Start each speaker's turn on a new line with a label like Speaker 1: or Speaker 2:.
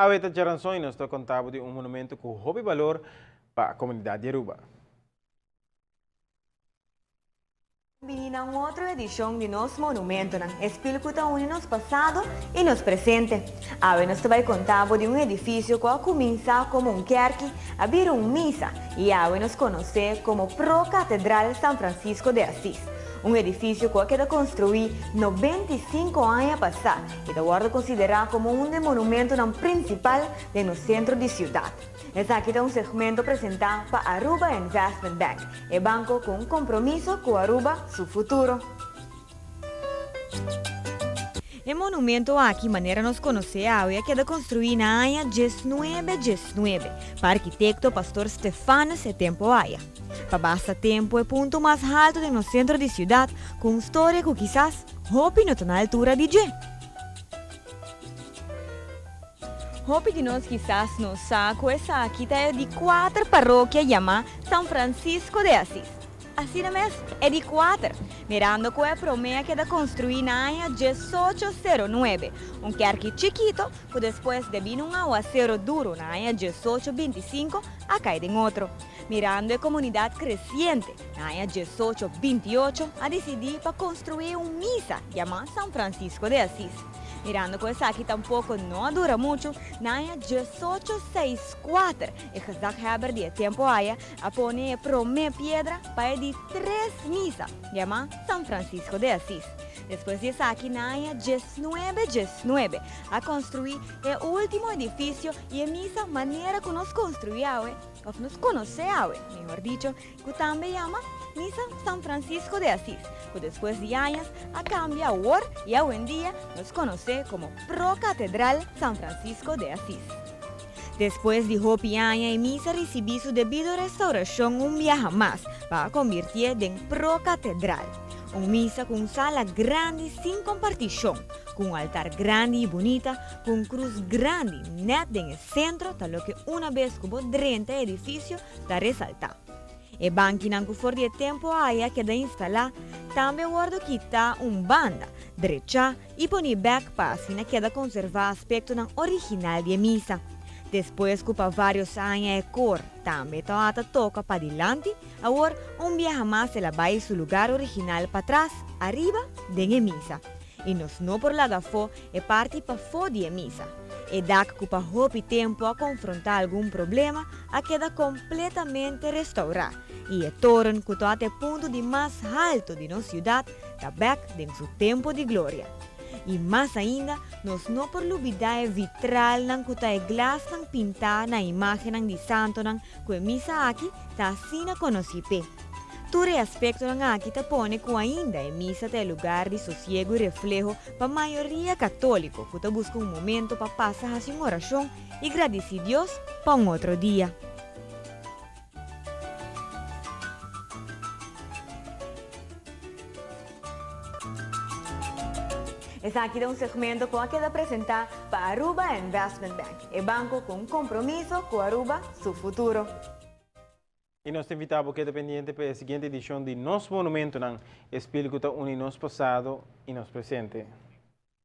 Speaker 1: Awe ta djaranson y nos ta conta bo di un monumento cu hopi balor pa comunidad di Aruba.
Speaker 2: Bini na un otro edishon di Nos Monumentonan, e spil ku ta uni nos pasado i nos presente. Awe nos ta bai konta bo di un edifisio ku a kuminsá komo un kèrki, a bira un misa i awe nos konosé komo Pro Katedral San Francisco de Asis. Un edifisio ku a keda konstruí 95 aña pasá i ta wòrdu konsiderá komo un di e monumentonan prinsipal den nos sentro di siudat. Esaki ta un segmento presentá pa Aruba Investment Bank, e banco cu un compromiso cu Aruba su futuro. E monumento aki manera nos conoce awe a keda construi na aña diesnuebe diesnuebe pa arquitecto Pastor Stefanus e tempo aya. Pa basta tempo e punto mas halto den nos centro di ciudad cu un storia cu kisas hopi no ta na altura di dje. Hopi di nos kisas no sa ku esaki ta e di kuater parokia yamá San Francisco de Asis. Asina mes, e di kuater, mirando ku e promé a keda konstruí na aña diesocho sero nuebe, un kèrki chikito ku despues debí na un awasero duru na aña diesocho bintisinko a kai den otro. Mirando e komunidat kresiente, na aña diesocho bintiocho a disidí pa konstruí un misa yamá San Francisco de Asis. Mirando ku esaki tampoko no a dura muchu, na aña diesocho seis kuater e gezaghebber di e tempu aya a pone e promé piedra pa e di tres misa, yamá San Francisco de Asis. Despues di esaki na aña diesnuebe diesnuebe a konstruí e último edifisio i e misa manera ku nos konstruí awe, òf nos konosé awe, mihor dicho, ku tambe yama Misa San Francisco de Asis, ku despues di añas a kambia awor i awendia nos konosé komo Pro Katedral San Francisco de Asis. Despues di hopi aña e misa risibí su debido restaurashon un biaha mas pa a kombirtié den Pro Katedral, un misa ku un sala grandi sin kompartishon, ku un altar grandi i bunita, ku un krus grandi nèt den e sentro ta loke una bes ku bo drenta e edifisio ta resaltá. E bankinan ku for di e tempu aya keda instalá tambe a wòrdu kitá un banda, drechá i poní bèk pa asina keda konservá aspektonan original di e misa. Despues ku pa vários aña e kor tambe tabata toka padilanti, awor un biaha mas el a bai su lugar original patras, ariba, den e misa. I nos no por laga afó e parti pafó di e misa. E dak ku pa hopi tempu a konfrontá algun problema a keda kompletamente restourá i e toren ku tabata e punto di mas haltu di nos siudat ta bèk den su tempu di gloria. I mas ainda nos no por lubidá e vitralnan ku ta e glasnan pintá na imágennan di santonan ku e misa aki ta asina konosí p'e. Tur e aspektonan aki ta pone ku ainda e misa ta e lugar di sosiegu i refleho pa mayoria katóliko ku ta buska un momento pa pasa hasi un orashon i gradisí Dios pa un otro dia. Esaki ta un segmento ku a keda presentá pa Aruba Investment Bank, e banko ku un kompromiso ku Aruba su futuro.
Speaker 1: I nos ta invitá bo keda pendiente pa e siguiente edishon di Nos Monumentonan, e spil ku ta uni nos pasado i nos presente.